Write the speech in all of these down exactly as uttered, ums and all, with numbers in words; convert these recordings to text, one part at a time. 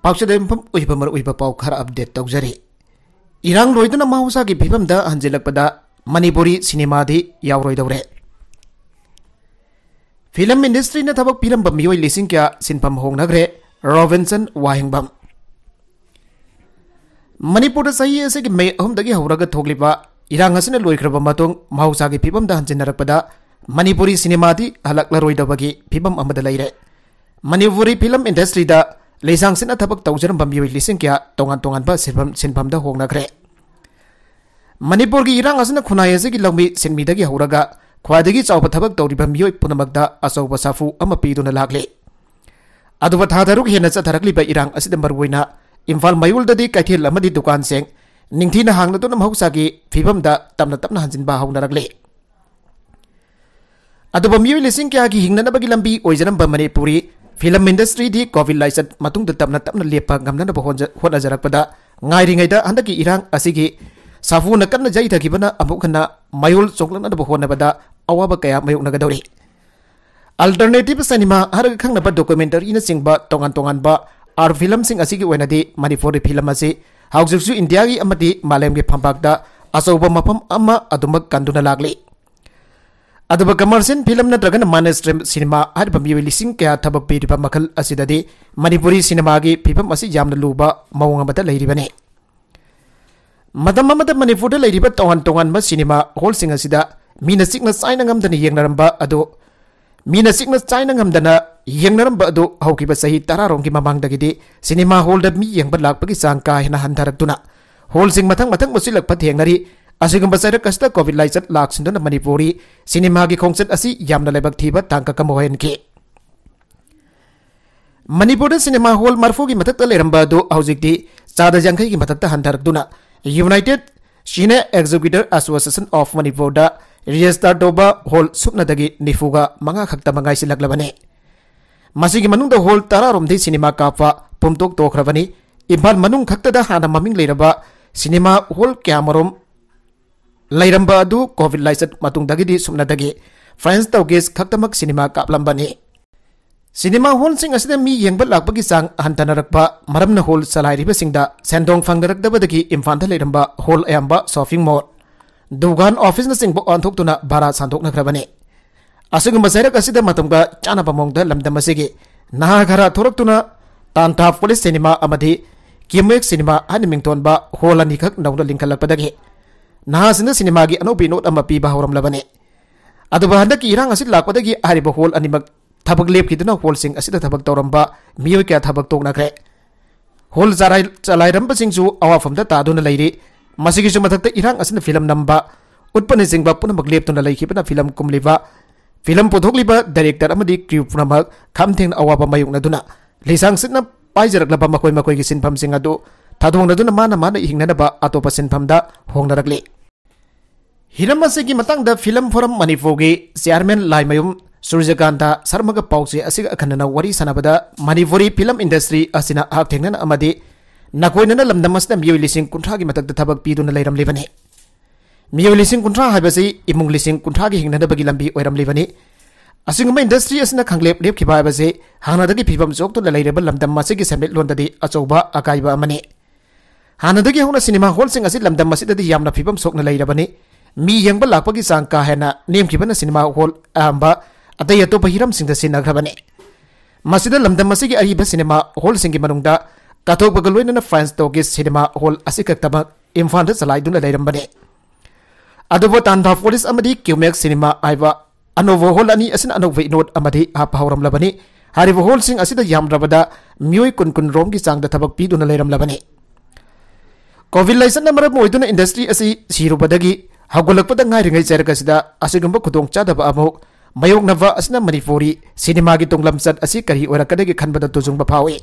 ꯄꯥꯎꯆꯦꯗ ꯌꯨꯝꯐꯝ ꯑꯣꯏꯕ ꯃꯔꯨꯑꯣꯏꯕ ꯄꯥꯎ ꯈꯔ ꯑꯞꯗꯦꯠ ꯇꯧꯖꯔꯤ꯫ ꯏꯔꯥꯡ ꯂꯣꯏꯗꯨꯅ ꯃꯍꯧꯁꯥꯒꯤ ꯐꯤꯕꯝꯗ ꯍꯟꯖꯤꯜꯂꯛꯄꯗ ꯃꯅꯤꯄꯨꯔꯤ ꯁꯤꯅꯦꯃꯥꯗꯤ ꯌꯥꯎꯔꯣꯏꯗꯧꯔꯦ꯫ ꯐꯤꯂꯝ ꯏꯟꯗꯁꯇ꯭ꯔꯤꯅ ꯊꯕꯛ ꯄꯤꯔꯝꯕ ꯃꯤꯑꯣꯏ ꯂꯤꯁꯤꯡ ꯀꯌꯥ ꯁꯤꯟꯐꯝ ꯍꯣꯡꯅꯈ꯭ꯔꯦ꯫ ꯔꯣꯕꯤꯟꯁꯟ ꯋꯥꯍꯦꯡꯕꯝ꯫ ꯃꯅꯤꯄꯨꯔꯗ ꯆꯍꯤ ꯑꯁꯤꯒꯤ ꯃꯦ ꯑꯍꯨꯝꯗꯒꯤ ꯍꯧꯔꯒ ꯊꯣꯛꯂꯤꯕ ꯏꯔꯥꯡ ꯑꯁꯤꯅ ꯂꯣꯏꯈ꯭ꯔꯕ ꯃꯇꯨꯡ ꯃꯍꯧꯁꯥꯒꯤ ꯐꯤꯕꯝꯗ ꯍꯟꯖꯤꯟꯅꯔꯛꯄꯗ ꯃꯅꯤꯄꯨꯔꯤ ꯁꯤꯅꯦꯃꯥꯗꯤ ꯍꯜꯂꯛꯂꯔꯣꯏꯗꯕꯒꯤ ꯐꯤꯕꯝ ꯑꯃꯗ ꯂꯩꯔꯦ꯫ ꯃꯅꯤꯄꯨꯔꯤ ꯐꯤꯂꯝ ꯏꯟꯗꯁꯇ꯭ꯔꯤꯗ ꯂꯩꯁꯥꯡꯁꯤꯠꯅ ꯊꯕꯛ ꯇꯧꯖꯔꯝꯕ ꯃꯤꯑꯣꯏ ꯂꯤꯁꯤꯡ ꯀꯌꯥ ꯇꯣꯉꯥꯟ ꯇꯣꯉꯥꯟꯕ ꯁꯤꯟꯐꯝ, ꯁꯤꯟꯐꯝꯗ ꯍꯣꯡꯅꯈ꯭ꯔꯦ꯫ ꯃꯅꯤꯄꯨꯔꯒꯤ ꯏꯔꯥꯡ ꯑꯁꯤꯅ ꯈꯨꯟꯅꯥꯏ ꯑꯁꯤꯒꯤ ꯂꯧꯃꯤ ꯁꯤꯟꯃꯤꯗꯒꯤ ꯍꯧꯔꯒ ꯈ꯭ꯋꯥꯏꯗꯒꯤ ꯆꯥꯎꯕ ꯊꯕꯛ ꯇꯧꯔꯤꯕ ꯃꯤꯑꯣꯏ ꯄꯨꯝꯅꯃꯛꯇ ꯑꯆꯧꯕ ꯁꯥꯐꯨ ꯑꯃ ꯄꯤꯗꯨꯅ ꯂꯥꯛꯂꯤ꯫ ꯑꯗꯨꯕꯨ ꯊꯥ ꯇꯔꯨꯛ ꯍꯦꯟꯅ ꯆꯠꯊꯔꯛꯂꯤꯕ ꯏꯔꯥꯡ ꯑꯁꯤꯗ ꯃꯔꯨꯑꯣꯏꯅ ꯏꯝꯐꯥꯜ ꯃꯌꯣꯜꯗꯗꯤ ꯀꯩꯊꯦꯜ ꯑꯃꯗꯤ ꯗꯨꯀꯥꯟꯁꯤꯡ ꯅꯤꯡꯊꯤꯅ ꯍꯥꯡꯂꯗꯨꯅ ꯃꯍꯧꯁꯥꯒꯤ ꯐꯤꯕꯝꯗ ꯇꯞꯅ ꯇꯞꯅ ꯍꯟꯖꯤꯟꯕ ꯍꯧꯅꯔꯛꯂꯤ꯫ ꯑꯗꯨꯕꯨ ꯃꯤꯑꯣꯏ ꯂꯤꯁꯤꯡ ꯀꯌꯥꯒꯤ ꯍꯤꯡꯅꯅꯕꯒꯤ ꯂꯝꯕꯤ ꯑꯣꯏꯖꯔꯝꯕ ꯃꯅꯤꯄꯨꯔꯤ ꯐꯤꯂꯝ ꯏꯟꯗꯁꯇ꯭ꯔꯤꯗꯤ ꯀꯣꯚꯤꯗ ꯂꯥꯏꯆꯠ ꯃꯇꯨꯡꯗ ꯇꯞꯅ ꯇꯞꯅ ꯂꯦꯞꯄ ꯉꯝꯅꯅꯕ ꯍꯣꯠꯅꯖ-, ꯍꯣꯠꯅꯖꯔꯛꯄꯗ ꯉꯥꯏꯔꯤꯉꯩꯗ ꯍꯟꯗꯛꯀꯤ ꯏꯔꯥꯡ ꯑꯁꯤꯒꯤ ꯁꯥꯐꯨꯅ ꯀꯟꯅ ꯌꯩꯊꯈꯤꯕꯅ ꯑꯃꯨꯛ ꯍꯟꯅ ꯃꯌꯣꯜ ꯆꯣꯡꯂꯛꯅꯅꯕ ꯍꯣꯠꯅꯕꯗ ꯑꯋꯥꯕ ꯀꯌꯥ ꯃꯥꯌꯣꯛꯅꯒꯗꯧꯔꯤ꯫ ꯑꯜꯇꯔꯅꯦꯇꯤꯚ ꯁꯤꯅꯦꯃꯥ ꯍꯥꯏꯔꯒ ꯈꯪꯅꯕ ꯗꯣꯀꯨꯃꯦꯟꯇꯔꯤꯅꯆꯤꯡꯕ ꯇꯣꯉꯥꯟ ꯇꯣꯉꯥꯟꯕ ꯑꯥꯔꯠ ꯐꯤꯂꯝꯁꯤꯡ ꯑꯁꯤꯒꯤ ꯑꯣꯏꯅꯗꯤ ꯃꯅꯤꯄꯨꯔꯤ ꯐꯤꯂꯝ ꯑꯁꯤ ꯍꯧꯖꯤꯛꯁꯨ ꯏꯟꯗꯤꯌꯥꯒꯤ ꯑꯃꯗꯤ ꯃꯥꯂꯦꯝꯒꯤ ꯐꯝꯄꯥꯛꯇ ꯑꯆꯧꯕ ꯃꯐꯝ ꯑꯃ ꯑꯗꯨꯃꯛ ꯀꯟꯗꯨꯅ ꯂꯥꯛꯂꯤ꯫ ꯑꯗꯨꯕꯨ ꯀꯃꯔꯁꯤꯌꯦꯜ ꯐꯤꯂꯝ ꯅꯠꯇ꯭ꯔꯒꯅ ꯃꯥꯏꯟ ꯁ꯭ꯇ꯭ꯔꯤꯝ ꯁꯤꯅꯦꯃꯥ ꯍꯥꯏꯔꯤꯕ ꯃꯤꯑꯣꯏ ꯂꯤꯁꯤꯡ ꯀꯌꯥ ꯊꯕꯛ ꯄꯤꯔꯤꯕ ꯃꯈꯜ ꯑꯁꯤꯗꯗꯤ ꯃꯅꯤꯄꯨꯔꯤ ꯁꯤꯅꯦꯃꯥꯒꯤ ꯐꯤꯕꯝ ꯑꯁꯤ ꯌꯥꯝꯅ ꯂꯨꯕ ꯃꯑꯣꯡ ꯑꯃꯗ ꯂꯩꯔꯤꯕꯅꯤ꯫ ꯃꯇꯝ ꯑꯃꯗ ꯃꯅꯤꯄꯨꯔꯗ ꯂꯩꯔꯤꯕ ꯇꯣꯉꯥꯟ ꯇꯣꯉꯥꯟꯕ ꯁꯤꯅꯦꯃꯥ ꯍꯣꯜꯁꯤꯡ ꯑꯁꯤꯗ ꯃꯤꯅ ꯆꯤꯛꯅ ꯆꯥꯏꯅ ꯉꯝꯗꯅ ꯌꯦꯡꯅꯔꯝꯕ ꯑꯗꯨ, ꯃꯤꯅ ꯆꯤꯛꯅ ꯆꯥꯏꯅ ꯉꯝꯗꯅ ꯌꯦꯡꯅꯔꯝꯕ ꯑꯗꯨ ꯍꯧꯈꯤꯕ ꯆꯍꯤ ꯇꯔꯥꯔꯣꯝꯒꯤ ꯃꯃꯥꯡꯗꯒꯤꯗꯤ ꯁꯤꯅꯦꯃꯥ ꯍꯣꯜꯗ ꯃꯤ ꯌꯦꯡꯕ ꯂꯥꯛꯄꯒꯤ ꯆꯥꯡ ꯀꯥ ꯍꯦꯟꯅ ꯍꯟꯊꯔꯛꯇꯨꯅ ꯍꯣꯜꯁꯤꯡ ꯃꯊꯪ ꯃꯊꯪ ꯃꯨꯠꯁꯤꯜꯂꯛꯄ ꯊꯦꯡꯅꯔꯤ꯫ ꯑꯁꯤꯒꯨꯝꯕ ꯆꯩꯔꯛ ꯑꯁꯤꯗ ꯀꯣꯚꯤꯗ ꯂꯥꯏꯆꯠ ꯂꯥꯛꯁꯤꯟꯗꯨꯅ ꯃꯅꯤꯄꯨꯔꯤ ꯁꯤꯅꯦꯃꯥꯒꯤ ꯈꯣꯡꯆꯠ ꯑꯁꯤ ꯌꯥꯝꯅ ꯂꯥꯏꯕꯛ ꯊꯤꯕ ꯇꯥꯡꯀꯛ ꯑꯃ ꯑꯣꯏꯍꯟꯈꯤ꯫ ꯃꯅꯤꯄꯨꯔꯗ ꯁꯤꯅꯦꯃꯥ ꯍꯣꯜ ꯃꯔꯤꯐꯨꯒꯤ ꯃꯊꯛꯇ ꯂꯩꯔꯝꯕ ꯑꯗꯨ ꯍꯧꯖꯤꯛꯇꯤ ꯆꯥꯗ ꯌꯥꯡꯈꯩꯒꯤ ꯃꯊꯛꯇ ꯍꯟꯊꯔꯛꯇꯨꯅ United Cine Exhibitor Association of ꯃꯅꯤꯄꯨꯔꯗ ꯔꯦꯖꯤꯁꯇꯥꯔ ꯇꯧꯕ ꯍꯣꯜ ꯁꯨꯞꯅꯗꯒꯤ ꯅꯤꯐꯨꯒ ꯃꯉꯥ ꯈꯛꯇ ꯃꯉꯥꯏꯁꯤꯜꯂꯛꯂꯕꯅꯤ꯫ ꯃꯁꯤꯒꯤ ꯃꯅꯨꯡꯗ ꯍꯣꯜ ꯇꯔꯥꯔꯣꯝꯗꯤ ꯁꯤꯅꯦꯃꯥ ꯀꯥꯞꯄ ꯄꯨꯝꯇꯣꯛ ꯇꯣꯛꯈ꯭ꯔꯕꯅꯤ꯫ ꯏꯝꯐꯥꯜ ꯃꯅꯨꯡ ꯈꯛꯇꯗ ꯍꯥꯟꯅ ꯃꯃꯤꯡ ꯂꯩꯔꯕ ꯁꯤꯅꯦꯃꯥ ꯍꯣꯜ ꯀꯌꯥꯃꯔꯨꯝ ꯂꯩꯔꯝꯕ ꯑꯗꯨ ꯀꯣꯚꯤꯗ ꯂꯥꯏꯆꯠ ꯃꯇꯨꯡꯗꯒꯤꯗꯤ ꯁꯨꯞꯅꯗꯒꯤ ꯐ꯭ꯔꯦꯟꯁ ꯇꯧꯒꯤꯁ ꯈꯛꯇꯃꯛ ꯁꯤꯅꯦꯃꯥ ꯀꯥꯞꯂꯝꯕꯅꯤ꯫ ꯁꯤꯅꯦꯃꯥ ꯍꯣꯜꯁꯤꯡ ꯑꯁꯤꯗ ꯃꯤ ꯌꯦꯡꯕ ꯂꯥꯛꯄꯒꯤ ꯆꯥꯡ ꯍꯟꯊꯅꯔꯛꯄ ꯃꯔꯝꯅ ꯍꯣꯜ ꯆꯂꯥꯏꯔꯤꯕꯁꯤꯡꯗ ꯁꯦꯟꯗꯣꯡ ꯐꯪꯅꯔꯛꯇꯕꯗꯒꯤ ꯏꯝꯐꯥꯜꯗ ꯂꯩꯔꯝꯕ ꯍꯣꯜ ꯑꯌꯥꯝꯕ ꯁꯣꯞꯄꯤꯡ ꯃꯣꯜ, ꯗꯨꯀꯥꯟ, ꯑꯣꯐꯤꯁꯅꯆꯤꯡꯕ ꯑꯣꯟꯊꯣꯛꯇꯨꯅ ꯚꯔꯥ ꯁꯥꯟꯗꯣꯛꯅꯈ꯭ꯔꯕꯅꯤ꯫ ꯑꯁꯤꯒꯨꯝꯕ ꯆꯩꯔꯛ ꯑꯁꯤꯗ ꯃꯇꯝꯒ ꯆꯥꯟꯅꯕ ꯃꯑꯣꯡꯗ ꯂꯝꯗꯝ ꯑꯁꯤꯒꯤ ꯅꯍꯥ ꯈꯔ ꯊꯣꯔꯛꯇꯨꯅ ꯇꯥꯟꯊꯥ ꯄꯨꯂꯤꯁ ꯁꯤꯅꯦꯃꯥ ꯑꯃꯗꯤ ꯀꯤꯃꯦꯛ ꯁꯤꯅꯦꯃꯥ ꯍꯥꯏꯅ ꯃꯤꯡꯊꯣꯟꯕ ꯍꯣꯜ ꯑꯅꯤꯈꯛ ꯅꯧꯅ ꯂꯤꯡꯈꯠꯂꯛꯄꯗꯒꯤ ꯅꯍꯥꯁꯤꯡꯗ ꯁꯤꯅꯦꯃꯥꯒꯤ ꯑꯅꯧꯕ ꯏꯅꯣꯠ ꯑꯃ ꯄꯤꯕ ꯍꯧꯔꯝꯂꯕꯅꯤ꯫ ꯑꯗꯨꯕꯨ ꯍꯟꯗꯛꯀꯤ ꯏꯔꯥꯡ ꯑꯁꯤ ꯂꯥꯛꯄꯗꯒꯤ ꯍꯥꯏꯔꯤꯕ ꯍꯣꯜ ꯑꯅꯤꯃꯛ ꯊꯕꯛ ꯂꯦꯞꯈꯤꯗꯨꯅ ꯍꯣꯜꯁꯤꯡ ꯑꯁꯤꯗ ꯊꯕꯛ ꯇꯧꯔꯝꯕ ꯃꯤꯑꯣꯏ ꯀꯌꯥ ꯊꯕꯛ ꯇꯣꯛꯅꯈ꯭ꯔꯦ꯫ ꯍꯣꯜ ꯆꯂꯥꯏ-, ꯆꯂꯥꯏꯔꯝꯕꯁꯤꯡꯁꯨ ꯑꯋꯥꯐꯝꯗ ꯇꯥꯗꯨꯅ ꯂꯩꯔꯤ꯫ ꯃꯁꯤꯒꯤꯁꯨ ꯃꯊꯛꯇ ꯏꯔꯥꯡ ꯑꯁꯤꯅ ꯐꯤꯂꯝ ꯅꯝꯕ, ꯎꯠꯄꯅꯆꯤꯡꯕ ꯄꯨꯝꯅꯃꯛ ꯂꯦꯞꯇꯨꯅ ꯂꯩꯈꯤꯕꯅ ꯐꯤꯂꯝ ꯀꯨꯝꯂꯤꯕ, ꯐꯤꯂꯝ ꯄꯨꯊꯣꯛꯂꯤꯕ ꯗꯥꯏꯔꯦꯛꯇꯔ ꯑꯃꯗꯤ ꯀ꯭ꯔꯤꯎ ꯄꯨꯝꯅꯃꯛ ꯈꯝ ꯊꯦꯡꯅ ꯑꯋꯥꯕ ꯃꯥꯌꯣꯛꯅꯗꯨꯅ ꯂꯤꯁꯥꯡ ꯁꯤꯠꯅ ꯄꯥꯏꯖꯔꯛꯂꯕ ꯃꯈꯣꯏ ꯃꯈꯣꯏꯒꯤ ꯁꯤꯟꯐꯝꯁꯤꯡ ꯑꯗꯨ ꯊꯥꯗꯣꯛꯅꯗꯨꯅ ꯃꯥꯅ ꯃꯥꯅ ꯍꯤꯡꯅꯅꯕ ꯑꯇꯣꯞꯄ ꯁꯤꯟꯐꯝꯗ ꯍꯣꯡꯅꯔꯛꯂꯤ꯫ ꯍꯤꯔꯝ ꯑꯁꯤꯒꯤ ꯃꯇꯥꯡꯗ ꯐꯤꯂꯝ ꯐꯣꯔꯝ ꯃꯅꯤꯄꯨꯔꯒꯤ ꯆꯤꯌꯥꯔꯃꯦꯟ ꯂꯥꯏꯃꯌꯨꯝ ꯁꯨꯔꯖꯀꯥꯟꯇ ꯁꯔꯃꯒ ꯄꯥꯎꯆꯦ ꯑꯁꯤꯒ ꯑꯈꯟꯅꯅ ꯋꯥꯔꯤ ꯁꯥꯟꯅꯕꯗ ꯃꯅꯤꯄꯨꯔꯤ ꯐꯤꯂꯝ ꯏꯟꯗꯁꯇ꯭ꯔꯤ ꯑꯁꯤꯅ ꯍꯛꯊꯦꯡꯅꯅ ꯑꯃꯗꯤ ꯅꯥꯀꯣꯏꯅꯅ ꯂꯝꯗꯝ ꯑꯁꯤꯗ ꯃꯤꯑꯣꯏ ꯂꯤꯁꯤꯡ ꯀꯨꯟꯊ꯭ꯔꯥꯒꯤ ꯃꯊꯛꯇ ꯊꯕꯛ ꯄꯤꯗꯨꯅ ꯂꯩꯔꯝꯂꯤꯕꯅꯤ꯫ ꯃꯤꯑꯣꯏ ꯂꯤꯁꯤꯡ ꯀꯨꯟꯊ꯭ꯔꯥ ꯍꯥꯏꯕꯁꯤ ꯏꯃꯨꯡ ꯂꯤꯁꯤꯡ ꯀꯨꯟꯊ꯭ꯔꯥꯒꯤ ꯍꯤꯡꯅꯅꯕꯒꯤ ꯂꯝꯕꯤ ꯑꯣꯏꯔꯝꯂꯤꯕꯅꯤ꯫ ꯑꯁꯤꯒꯨꯝꯕ ꯏꯟꯗꯁꯇ꯭ꯔꯤ ꯑꯁꯤꯅ ꯈꯪꯂꯦꯞ ꯂꯦꯞꯈꯤꯕ ꯍꯥꯏꯕꯁꯤ ꯍꯥꯟꯅꯗꯒꯤ ꯐꯤꯕꯝ ꯆꯣꯛꯇꯨꯅ ꯂꯩꯔꯤꯕ ꯂꯝꯗꯝ ꯑꯁꯤꯒꯤ ꯁꯦꯟꯃꯤꯠꯂꯣꯟꯗꯗꯤ ꯑꯆꯧꯕ ꯑꯀꯥꯏꯕ ꯑꯃꯅꯤ꯫ ꯍꯥꯟꯅꯗꯒꯤ ꯍꯧꯅ ꯁꯤꯅꯦꯃꯥ ꯍꯣꯜꯁꯤꯡ ꯑꯁꯤ ꯂꯝꯗꯝ ꯑꯁꯤꯗꯗꯤ ꯌꯥꯝꯅ ꯐꯤꯕꯝ ꯁꯣꯛꯅ ꯂꯩꯔꯕꯅꯤ꯫ ꯃꯤ ꯌꯦꯡꯕ ꯂꯥꯛꯄꯒꯤ ꯆꯥꯡ ꯀꯥ ꯍꯦꯟꯅ ꯅꯦꯝꯈꯤꯕꯅ ꯁꯤꯅꯦꯃꯥ ꯍꯣꯜ ꯑꯌꯥꯝꯕ ꯑꯇꯩ ꯑꯇꯣꯞꯄ ꯍꯤꯔꯝꯁꯤꯡꯗ ꯁꯤꯟꯅꯈ꯭ꯔꯕꯅꯤ꯫ ꯃꯁꯤꯗ ꯂꯝꯗꯝ ꯑꯁꯤꯒꯤ ꯑꯔꯤꯕ ꯁꯤꯅꯦꯃꯥ ꯍꯣꯜꯁꯤꯡꯒꯤ ꯃꯅꯨꯡꯗ ꯀꯥꯊꯣꯛꯄꯒ ꯂꯣꯏꯅꯅ ꯐ꯭ꯔꯥꯟꯁ ꯇꯣꯀꯤꯁ ꯁꯤꯅꯦꯃꯥ ꯍꯣꯜ ꯑꯁꯤꯈꯛꯇꯃꯛ ꯏꯝꯐꯥꯜꯗ ꯆꯂꯥꯏꯗꯨꯅ ꯂꯩꯔꯝꯕꯅꯤ꯫ ꯑꯗꯨꯕꯨ ꯇꯥꯟꯊꯥ ꯐꯣꯔꯤꯁ ꯑꯃꯗꯤ ꯀ꯭ꯌꯨꯃꯦꯛ ꯁꯤꯅꯦꯃꯥ ꯍꯥꯏꯕ ꯑꯅꯧꯕ ꯍꯣꯜ ꯑꯅꯤ ꯑꯁꯤꯅ ꯑꯅꯧꯕ ꯏꯅꯣꯠ ꯑꯃꯗꯤ ꯍꯥꯞꯄ ꯍꯧꯔꯝꯂꯕꯅꯤ꯫ ꯍꯥꯏꯔꯤꯕ ꯍꯣꯜꯁꯤꯡ ꯑꯁꯤꯗ ꯌꯥꯝꯗ꯭ꯔꯕꯗ ꯃꯤꯑꯣꯏ ꯀꯨꯟ ꯀꯨꯟ ꯔꯣꯝꯒꯤ ꯆꯥꯡꯗ ꯊꯕꯛ ꯄꯤꯗꯨꯅ ꯂꯩꯔꯝꯂꯕꯅꯤ꯫ ꯀꯣꯚꯤꯗ ꯂꯥꯏꯆꯠꯅ ꯃꯔꯝ ꯑꯣꯏꯗꯨꯅ ꯏꯟꯗꯁꯇ꯭ꯔꯤ ꯑꯁꯤ ꯁꯤꯔꯨꯕꯗꯒꯤ ꯍꯧꯒꯠꯂꯛꯄꯗ ꯉꯥꯏꯔꯤꯉꯩ ꯆꯩꯔꯛ ꯑꯁꯤꯗ ꯑꯁꯤꯒꯨꯝꯕ ꯈꯨꯗꯣꯡꯆꯥꯗꯕ ꯑꯃꯨꯛ ꯃꯥꯌꯣꯛꯅꯕ ꯑꯁꯤꯅ ꯃꯅꯤꯄꯨꯔꯤ ꯁꯤꯅꯦꯃꯥꯒꯤ ꯇꯨꯡꯂꯝꯆꯠ ꯑꯁꯤ ꯀꯔꯤ ꯑꯣꯏꯔꯛꯀꯗꯒꯦ ꯈꯟꯕꯗ ꯇꯨꯖꯨꯡꯕ ꯐꯥꯎꯏ꯫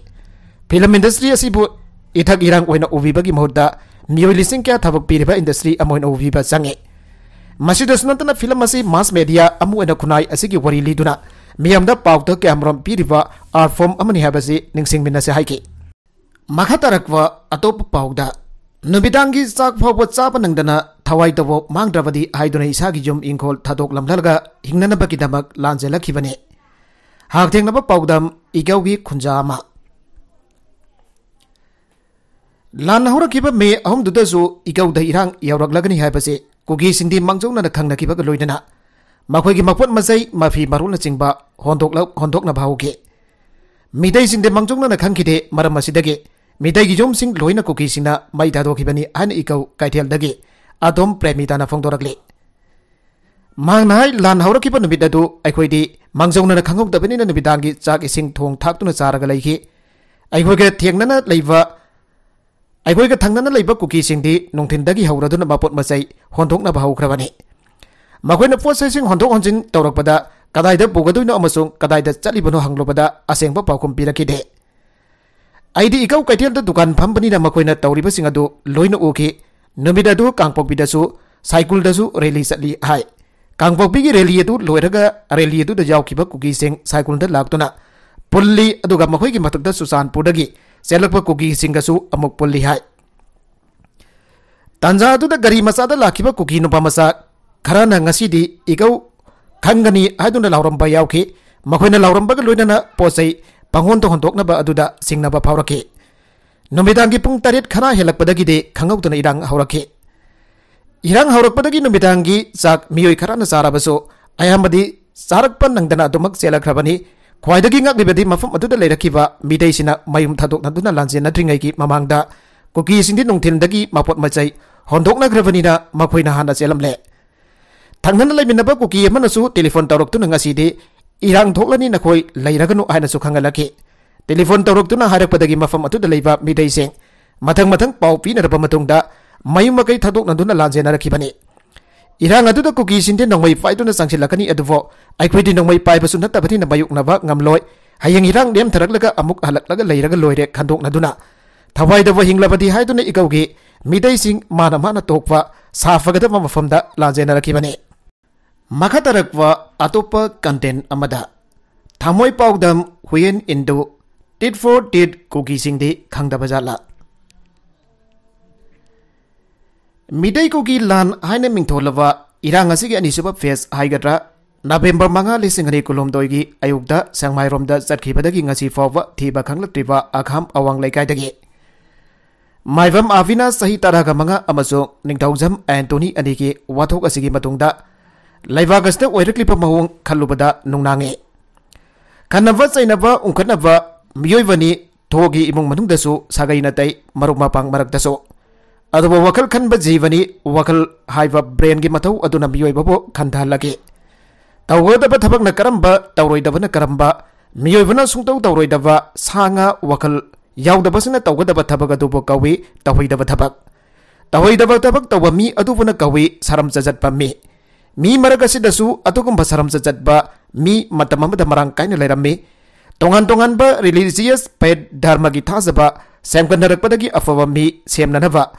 ꯐꯤꯂꯝ ꯏꯟꯗꯁꯇ꯭ꯔꯤ ꯑꯁꯤꯕꯨ ꯏꯊꯛ ꯏꯔꯥꯡ ꯑꯣꯏꯅ ꯎꯕꯤꯕꯒꯤ ꯃꯍꯨꯠꯇ ꯃꯤꯑꯣꯏ ꯂꯤꯁꯤꯡ ꯀꯌꯥ ꯊꯕꯛ ꯄꯤꯔꯤꯕ ꯏꯟꯗꯁꯇ꯭ꯔꯤ ꯑꯃ ꯑꯣꯏꯅ ꯎꯕꯤꯕ ꯆꯪꯉꯤ꯫ ꯃꯁꯤꯗꯁꯨ ꯅꯠꯇꯅ ꯐꯤꯂꯝ ꯑꯁꯤ ꯃꯥꯁ ꯃꯦꯗꯤꯌꯥ ꯑꯃ ꯑꯣꯏꯅ ꯈꯨꯟꯅꯥꯏ ꯑꯁꯤꯒꯤ ꯋꯥꯔꯤ ꯂꯤꯗꯨꯅ ꯃꯤꯌꯥꯝꯗ ꯄꯥꯎꯇ ꯀꯌꯥꯃꯔꯨꯝ ꯄꯤꯔꯤꯕ ꯑꯥꯔꯠ ꯐꯣꯔꯝ ꯑꯃꯅꯤ ꯍꯥꯏꯕꯁꯤ ꯅꯤꯡꯁꯤꯡꯃꯤꯟꯅꯁꯤ ꯍꯥꯏꯈꯤ꯫ ꯃꯈꯥ ꯇꯥꯔꯛꯄ ꯑꯇꯣꯞꯄ ꯄꯥꯎꯗ, ꯅꯨꯃꯤꯗꯥꯡꯒꯤ ꯆꯥꯛ ꯐꯥꯎꯕ ꯆꯥꯕ ꯅꯪꯗꯅ ꯊꯋꯥꯏ ꯇꯧꯕ ꯃꯥꯡꯗ꯭ꯔꯕꯗꯤ ꯍꯥꯏꯗꯨꯅ ꯏꯁꯥꯒꯤ ꯌꯨꯝ ꯏꯪꯈꯣꯜ ꯊꯥꯗꯣꯛꯂꯝꯂꯒ ꯍꯤꯡꯅꯅꯕꯒꯤꯗꯃꯛ ꯂꯥꯟꯖꯦꯜꯂꯛꯈꯤꯕꯅꯤ꯫ ꯍꯥꯛꯊꯦꯡꯅꯕ ꯄꯥꯎꯗꯝ, ꯏꯒꯧꯒꯤ ꯈꯨꯟꯖꯥ ꯑꯃ꯫ ꯂꯥꯟ ꯍꯧꯔꯛꯈꯤꯕ ꯃꯦ ꯑꯍꯨꯝꯗꯨꯗꯁꯨ ꯏꯒꯧꯗ ꯏꯔꯥꯡ ꯌꯧꯔꯛꯂꯒꯅꯤ ꯍꯥꯏꯕꯁꯦ ꯀꯨꯀꯤꯁꯤꯡꯗꯤ ꯃꯥꯡꯖꯧꯅꯅ ꯈꯪꯅꯈꯤꯕꯒ ꯂꯣꯏꯅꯅ ꯃꯈꯣꯏꯒꯤ ꯃꯄꯣꯠ ꯃꯆꯩ, ꯃꯐꯤ ꯃꯔꯣꯟꯅꯆꯤꯡꯕ ꯍꯣꯟꯗꯣꯛꯂ-, ꯍꯣꯟꯗꯣꯛꯅꯕ ꯍꯧꯈꯤ꯫ ꯃꯤꯇꯩꯁꯤꯡꯗꯤ ꯃꯥꯡꯖꯧꯅꯅ ꯈꯪꯈꯤꯗꯦ꯫ ꯃꯔꯝ ꯑꯁꯤꯗꯒꯤ ꯃꯤꯇꯩꯒꯤ ꯌꯨꯝꯁꯤꯡ ꯂꯣꯏꯅ ꯀꯨꯀꯤꯁꯤꯡꯅ ꯃꯩ ꯊꯥꯗꯣꯛꯈꯤꯕꯅꯤ ꯍꯥꯏꯅ ꯏꯒꯧ ꯀꯩꯊꯦꯜꯗꯒꯤ ꯑꯗꯣꯝ ꯄ꯭ꯔꯦꯃꯤꯇꯥꯅ ꯐꯣꯡꯗꯣꯔꯛꯂꯤ꯫ ꯃꯍꯥꯛꯅ ꯍꯥꯏ, ꯂꯥꯟ ꯍꯧꯔꯛꯈꯤꯕ ꯅꯨꯃꯤꯠ ꯑꯗꯨ ꯑꯩꯈꯣꯏꯗꯤ ꯃꯥꯡꯖꯧꯅꯅ ꯈꯪꯍꯧꯗꯕꯅꯤꯅ ꯅꯨꯃꯤꯗꯥꯡꯒꯤ ꯆꯥꯛ ꯏꯁꯤꯡ ꯊꯣꯡ ꯊꯥꯛꯇꯨꯅ ꯆꯥꯔꯒ ꯂꯩꯈꯤ꯫ ꯑꯩꯈꯣꯏꯒ ꯊꯦꯡꯅꯅ ꯂꯩꯕ, ꯑꯩꯈꯣꯏꯒ ꯊꯪꯅꯅ ꯂꯩꯕ ꯀꯨꯀꯤꯁꯤꯡꯗꯤ ꯅꯨꯡꯊꯤꯟꯗꯒꯤ ꯍꯧꯔꯗꯨꯅ ꯃꯄꯣꯠ ꯃꯆꯩ ꯍꯣꯟꯗꯣꯛꯅꯕ ꯍꯧꯈ꯭ꯔꯕꯅꯤ꯫ ꯃꯈꯣꯏꯅ ꯄꯣꯠ ꯆꯩꯁꯤꯡ ꯍꯣꯟꯗꯣꯛ ꯍꯣꯟꯖꯤꯟ ꯇꯧꯔꯛꯄꯗ ꯀꯗꯥꯏꯗ ꯄꯨꯒꯗꯣꯏꯅꯣ ꯑꯃꯁꯨꯡ ꯀꯗꯥꯏꯗ ꯆꯠꯂꯤꯕꯅꯣ ꯍꯪꯂꯨꯕꯗ ꯑꯁꯦꯡꯕ ꯄꯥꯎꯈꯨꯝ ꯄꯤꯔꯛꯈꯤꯗꯦ꯫ ꯑꯩꯗꯤ ꯏꯒꯧ ꯀꯩꯊꯦꯜꯗ ꯗꯨꯀꯥꯟ ꯐꯝꯕꯅꯤꯅ ꯃꯈꯣꯏꯅ ꯇꯧꯔꯤꯕꯁꯤꯡ ꯑꯗꯨ ꯂꯣꯏꯅ ꯎꯈꯤ꯫ ꯅꯨꯃꯤꯠ ꯑꯗꯨ ꯀꯥꯡꯄꯣꯛꯄꯤꯗꯁꯨ ꯁꯥꯏꯀꯨꯜꯗꯁꯨ ꯔꯦꯂꯤ ꯆꯠꯂꯤ ꯍꯥꯏ꯫ ꯀꯥꯡꯄꯣꯛꯄꯤꯒꯤ ꯔꯦꯂꯤ ꯑꯗꯨ ꯂꯣꯏꯔꯒ ꯔꯦꯂꯤ ꯑꯗꯨꯗ ꯌꯥꯎꯈꯤꯕ ꯀꯨꯀꯤꯁꯤꯡ ꯁꯥꯏꯀꯨꯜꯗ ꯂꯥꯛꯇꯨꯅ ꯄꯨꯜꯂꯤ, ꯑꯗꯨꯒ ꯃꯈꯣꯏꯒꯤ ꯃꯊꯛꯇ ꯆꯨꯔꯆꯥꯟꯄꯨꯔꯗꯒꯤ ꯆꯦꯜꯂꯛꯄ ꯀꯨꯀꯤꯁꯤꯡꯒꯁꯨ ꯑꯃꯨꯛ ꯄꯨꯜꯂꯤ ꯍꯥꯏ꯫ ꯇꯥꯟꯖꯥ ꯑꯗꯨꯗ ꯒꯥꯔꯤ ꯃꯆꯥꯗ ꯂꯥꯛꯈꯤꯕ ꯀꯨꯀꯤ ꯅꯨꯄꯥ ꯃꯆꯥ ꯈꯔꯅ ꯉꯁꯤꯗꯤ ꯏꯒꯧ ꯈꯪꯒꯅꯤ ꯍꯥꯏꯗꯨꯅ ꯂꯥꯎꯔꯝꯕ ꯌꯥꯎꯈꯤ꯫ ꯃꯈꯣꯏꯅ ꯂꯥꯎꯔꯝꯕꯒ ꯂꯣꯏꯅꯅ ꯄꯣꯠ ꯆꯩ ꯄꯪꯍꯣꯟꯗ ꯍꯣꯟꯗꯣꯛꯅꯕ ꯑꯗꯨꯗ ꯆꯤꯡꯅꯕ ꯐꯥꯎꯔꯛꯈꯤ꯫ ꯅꯨꯃꯤꯗꯥꯡꯒꯤ ꯄꯨꯡ ꯇꯔꯦꯠ ꯈꯔ ꯍꯦꯜꯂꯛꯄꯗꯒꯤꯗꯤ ꯈꯪꯍꯧꯗꯅ ꯏꯔꯥꯡ ꯍꯧꯔꯛꯈꯤ꯫ ꯏꯔꯥꯡ ꯍꯧꯔꯛꯄꯗꯒꯤ ꯅꯨꯃꯤꯗꯥꯡꯒꯤ ꯆꯥꯛ ꯃꯤꯑꯣꯏ ꯈꯔꯅ ꯆꯥꯔꯕꯁꯨ ꯑꯌꯥꯝꯕꯗꯤ ꯆꯥꯔꯛꯄ ꯅꯪꯗꯅ ꯑꯗꯨꯃꯛ ꯆꯦꯜꯂꯛꯈ꯭ꯔꯕꯅꯤ꯫ ꯈ꯭ꯋꯥꯏꯗꯒꯤ ꯉꯛꯂꯤꯕꯗꯤ ꯃꯐꯝ ꯑꯗꯨꯗ ꯂꯩꯔꯛꯈꯤꯕ ꯃꯤꯇꯩꯁꯤꯡꯅ ꯃꯌꯨꯝ ꯊꯥꯗꯣꯛꯅꯗꯨꯅ ꯂꯥꯟꯖꯦꯟꯅꯗ꯭ꯔꯤꯉꯩꯒꯤ ꯃꯃꯥꯡꯗ ꯀꯨꯀꯤꯁꯤꯡꯗꯤ ꯅꯨꯡꯊꯤꯜꯗꯒꯤ ꯃꯄꯣꯠ ꯃꯆꯩ ꯍꯣꯟꯗꯣꯛꯅꯈ꯭ꯔꯕꯅꯤꯅ ꯃꯈꯣꯏꯅ ꯍꯥꯟꯅ ꯆꯦꯜꯂꯝꯂꯦ꯫ ꯊꯪꯅꯅ ꯂꯩꯃꯤꯟꯅꯕ ꯀꯨꯀꯤ ꯑꯃꯅꯁꯨ ꯇꯦꯂꯤꯐꯣꯟ ꯇꯧꯔꯛꯇꯨꯅ ꯉꯁꯤꯗꯤ ꯏꯔꯥꯡ ꯊꯣꯛꯂꯅꯤ, ꯅꯈꯣꯏ ꯂꯩꯔꯒꯅꯨ ꯍꯥꯏꯅꯁꯨ ꯈꯪꯍꯜꯂꯛꯈꯤ꯫ ꯇꯦꯂꯤꯐꯣꯟ ꯇꯧꯔꯛꯇꯨꯅ ꯍꯥꯏꯔꯛꯄꯗꯒꯤ ꯃꯐꯝ ꯑꯗꯨꯗ ꯂꯩꯕ ꯃꯤꯇꯩꯁꯤꯡ ꯃꯊꯪ ꯃꯊꯪ ꯄꯥꯎ ꯄꯤꯅꯔꯕ ꯃꯇꯨꯡꯗ ꯃꯌꯨꯝ ꯃꯀꯩ ꯊꯥꯗꯣꯛꯅꯗꯨꯅ ꯂꯥꯟꯖꯦꯟꯅꯔꯛꯈꯤꯕꯅꯤ꯫ ꯏꯔꯥꯡ ꯑꯗꯨꯗ ꯀꯨꯀꯤꯁꯤꯡꯗꯤ ꯅꯣꯡꯃꯩ ꯄꯥꯏꯗꯨꯅ ꯆꯪꯁꯤꯜꯂꯛꯀꯅꯤ, ꯑꯗꯨꯕꯨ ꯑꯩꯈꯣꯏꯗꯤ ꯅꯣꯡꯃꯩ ꯄꯥꯏꯕꯁꯨ ꯅꯠꯇꯕꯅꯤꯅ ꯃꯥꯌꯣꯛꯅꯕ ꯉꯝꯂꯣꯏ꯫ ꯍꯌꯦꯡ ꯏꯔꯥꯡ ꯅꯦꯝꯊꯔꯛꯂꯒ ꯑꯃꯨꯛ ꯍꯜꯂꯛꯂꯒ ꯂꯩꯔꯒ ꯂꯣꯏꯔꯦ ꯈꯟꯗꯣꯛꯅꯗꯨꯅ ꯊꯋꯥꯏꯗꯕꯨ ꯍꯤꯡꯂꯕꯗꯤ ꯍꯥꯏꯗꯨꯅ ꯏꯒꯧꯒꯤ ꯃꯤꯇꯩꯁꯤꯡ ꯃꯥꯅ ꯃꯥꯅ ꯊꯣꯛꯄ ꯁꯥꯐꯒꯗꯕ ꯃꯐꯝꯗ ꯂꯥꯟꯖꯦꯟꯅꯔꯛꯈꯤꯕꯅꯤ꯫ ꯃꯈꯥ ꯇꯥꯔꯛꯄ ꯑꯇꯣꯞꯄ content ꯑꯃꯗ ꯊꯃꯣꯏ ꯄꯥꯎꯗꯝ ꯍꯨꯌꯦꯟ ꯏꯟꯗꯨ ꯇꯤꯠ ꯐꯣꯔ ꯇꯤꯠ ꯀꯨꯀꯤꯁꯤꯡꯗꯤ ꯈꯪꯗꯕ ꯖꯥꯠꯂꯥ? ꯃꯤꯇꯩ ꯀꯨꯀꯤ ꯂꯥꯟ ꯍꯥꯏꯅ ꯃꯤꯡꯊꯣꯜꯂꯕ ꯏꯔꯥꯡ ꯑꯁꯤꯒꯤ ꯑꯅꯤꯁꯨꯕ phase ꯍꯥꯏꯒꯗ꯭ꯔꯥ, ꯅꯕꯦꯝꯕꯔ ꯃꯉꯥ, ꯂꯤꯁꯤꯡ ꯑꯅꯤ ꯀꯨꯟꯍꯨꯝꯗꯣꯏꯒꯤ ꯑꯌꯨꯛꯇ ꯁꯦꯡꯃꯥꯏꯔꯣꯝꯗ ꯆꯠꯈꯤꯕꯗꯒꯤ ꯉꯁꯤ ꯐꯥꯎꯕ ꯊꯤꯕ ꯈꯪꯂꯛꯇ꯭ꯔꯤꯕ ꯑꯈꯥꯝ ꯑꯋꯥꯡ ꯂꯩꯀꯥꯏꯗꯒꯤ ꯃꯥꯏꯕꯝ ꯑꯥꯕꯤꯅꯥꯁ, ꯆꯍꯤ ꯇꯔꯥꯒ ꯃꯉꯥ, ꯑꯃꯁꯨꯡ ꯅꯤꯡꯊꯧꯖꯝ ꯑꯦꯟꯇꯣꯅꯤ ꯑꯅꯤꯒꯤ ꯋꯥꯊꯣꯛ ꯑꯁꯤꯒꯤ ꯃꯇꯨꯡꯗ ꯂꯩꯕꯥꯛ ꯑꯁꯤꯗ ꯑꯣꯏꯔꯛꯂꯤꯕ ꯃꯑꯣꯡ ꯈꯜꯂꯨꯕꯗ ꯅꯨꯡꯅꯥꯡꯉꯤ꯫ ꯈꯟꯅꯕ ꯆꯩꯅꯕ ꯎꯪꯈꯠꯅꯕ ꯃꯤꯑꯣꯏꯕꯅꯤ, ꯊꯣꯒꯤ ꯏꯃꯨꯡ ꯃꯅꯨꯡꯗꯁꯨ ꯁꯥꯒꯩ ꯅꯥꯇꯩ, ꯃꯔꯨꯞ ꯃꯄꯥꯡ ꯃꯔꯛꯇꯁꯨ꯫ ꯑꯗꯨꯕꯨ ꯋꯥꯈꯜ ꯈꯟꯕ ꯖꯤꯕꯅꯤ, ꯋꯥꯈꯜ ꯍꯥꯏꯕ brainꯒꯤ ꯃꯊꯧ ꯑꯗꯨꯅ ꯃꯤꯑꯣꯏꯕꯕꯨ ꯈꯟꯊꯍꯜꯂꯒꯦ꯫ ꯇꯧꯒꯗꯕ ꯊꯕꯛꯅ ꯀꯔꯝꯕ, ꯇꯧꯔꯣꯏꯗꯕꯅ ꯀꯔꯝꯕ, ꯃꯤꯑꯣꯏꯕꯅ ꯁꯨꯡꯇꯧ ꯇꯧꯔꯣꯏꯗꯕ ꯁꯥ ꯉꯥ ꯋꯥꯈꯜ ꯌꯥꯎꯗꯕꯁꯤꯡꯅ ꯇꯧꯒꯗꯕ ꯊꯕꯛ ꯑꯗꯨꯕꯨ ꯀꯧꯏ ꯇꯧꯍꯩꯗꯕ ꯊꯕꯛ꯫ ꯇꯧꯍꯩꯗꯕ ꯊꯕꯛ ꯇꯧꯕ ꯃꯤ ꯑꯗꯨꯕꯨꯅ ꯀꯧꯏ ꯁꯔꯝ ꯆꯠꯄ ꯃꯤ꯫ ꯃꯤ ꯃꯔꯛ ꯑꯁꯤꯗꯁꯨ ꯑꯗꯨꯒꯨꯝꯕ ꯁꯔꯝ ꯆꯠꯄ ꯃꯤ ꯃꯇꯝ ꯑꯃꯗ ꯃꯔꯥꯡ ꯀꯥꯏꯅ ꯂꯩꯔꯝꯃꯤ꯫ ꯇꯣꯉꯥꯟ ꯇꯣꯉꯥꯟꯕ religious faith, ꯙꯔꯃꯒꯤ ꯊꯥꯖꯕ ꯁꯦꯝꯒꯠꯅꯔꯛꯄꯗꯒꯤ ꯑꯐꯕ ꯃꯤ ꯁꯦꯝꯅꯅꯕ